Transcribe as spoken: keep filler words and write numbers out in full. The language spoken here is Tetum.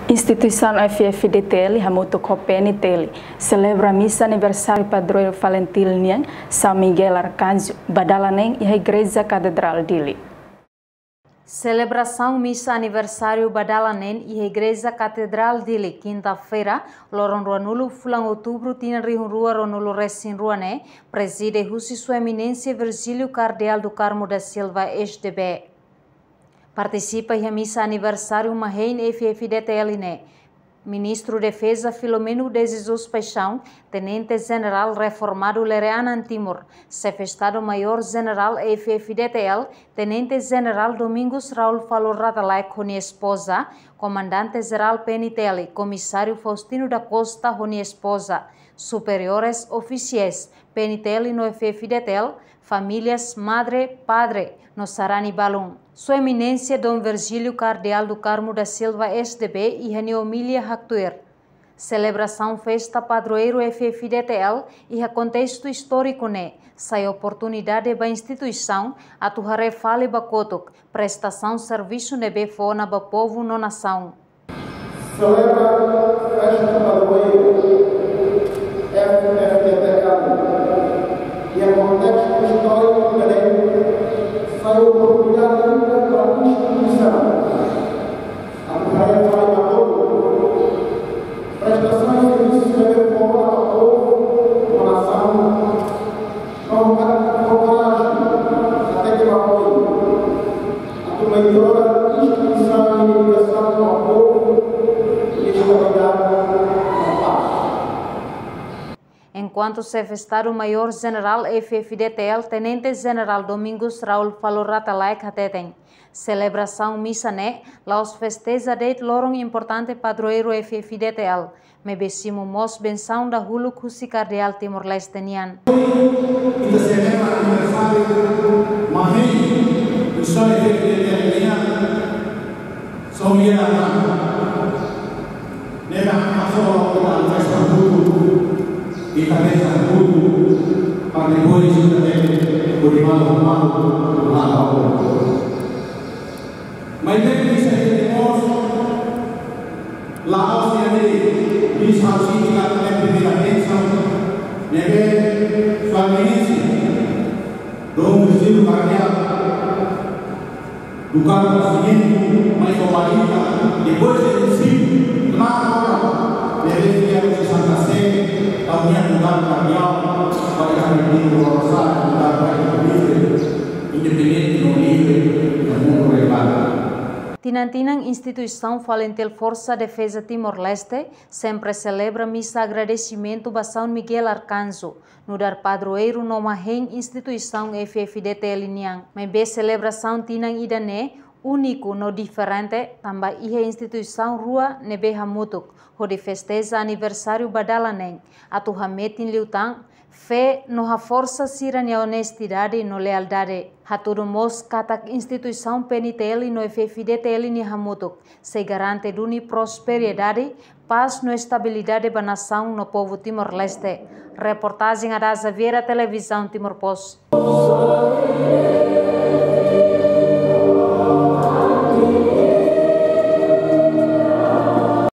Instituisaun F F D T L hamutuk ho P N T L selebra misa aniversáriu padroeiru FALINTIL nian, São Miguel Arcanjo, ba dala neen iha Igreja Katedrál Dili. Selebrasaun misa aniversáriu ba dala neen iha Igreja Katedrál Dili, kinta-feira, loron ruanulu fulan Outubru, tinan rihun rua ruanulu resin rua ne'e, prezide husi Sua Eminénsia Virgílio Kardeál do Carmo da Silva, S D B. Partisipa iha misa aniversáriu ema hein F F D T L ne'e: Ministru Defeza Filomeno de Jesus Paixão, Tenente Jenerál reformadu Lere Anan Timur, Xefe Estadu Maiór Jenerál F F D T L, Tenente Jenerál Domingos Raul Falur Ratalaek ho nia espoza, Komandante Jerál P N T L, Komisáriu Faustino da Costa ho nia espoza, superiores, ofisiais, P N T L no F F D T L, famílias, madre, padre, no sarani balun. Sua Eminénsia Dom Virgílio Kardeál do Carmo da Silva, S D B, iha nia omilia haktuir: selebrasaun festa padroeiru F F D T L iha kontestu istóriku ne'e sai oportunidade ba instituisaun atu haree fali ba kotuk prestasaun servisu ne'ebé fó ona ba povu no nasaun. Selebra festa padroeiru F F D T L iha kontestu istóriku ne'e sai oportunidade ímpar ba instituisaun atu haree fali ba kotuk prestasaun servisu ne'ebé fó ona ba povu no nasaun. Vamos preparar até que vamos atu melhora instituisaun no edukasaun ba povu, estabilidade no pás. Enkuantu Xefe Estadu Maiór Jenerál F F D T L, Tenente Jenerál Domingos Raul Falur Ratalaek hateten, selebrasaun misa ne'e la'ós festeja de'it loron importante padroeiru F F D T L, maibé simu mós bensaun dahuluk husi Kardeál Timor-Leste nian. Ita selebra aniversáriu ema hein, F F D T L nian, São Miguel Arcanjo. Ne'ebé ita selebra, ita festa hamutuk, ita festa hamutuk, para depois ita tenke budi malu, malu, malu. Maibé misa ida-ne'e mós la'ós de'it misa síntika ne'ebé primeira bensaun, ne'ebé Sua Eminénsia Dom Virgílio Kardeál do Carmo Nascimento, mais uma ida, depois de ensino, na hora, ne'ebé fiar husi Santa Sé, tau nia mudar Kardeál, para que a gente possa mudar para livre, independente no livre, no mundo revelado. Tinan-tinan instituisaun FALINTIL Forsa Defeza Timor-Leste sempre selebra misa agradesimentu ba São Miguel Arcanjo, nu'udar padroeiru no ema hein instituisaun F F D T L nian. Maibé selebrasaun tinan ida-ne'e úniku no diferente, tanba iha instituisaun rua ne'ebé hamutuk hodi festeja aniversáriu ba dala neen, atu hametin liután fé no haforsa sira-nia onestidade no lealdade. Hatudu mós katak instituisaun P N T L no F F D T L nia hamutuk sei garante duni prosperidade, pás no estabilidade ba nasaun no povu Timor-Leste. Reportajen Ada Xaviera, Televizaun Timor Post.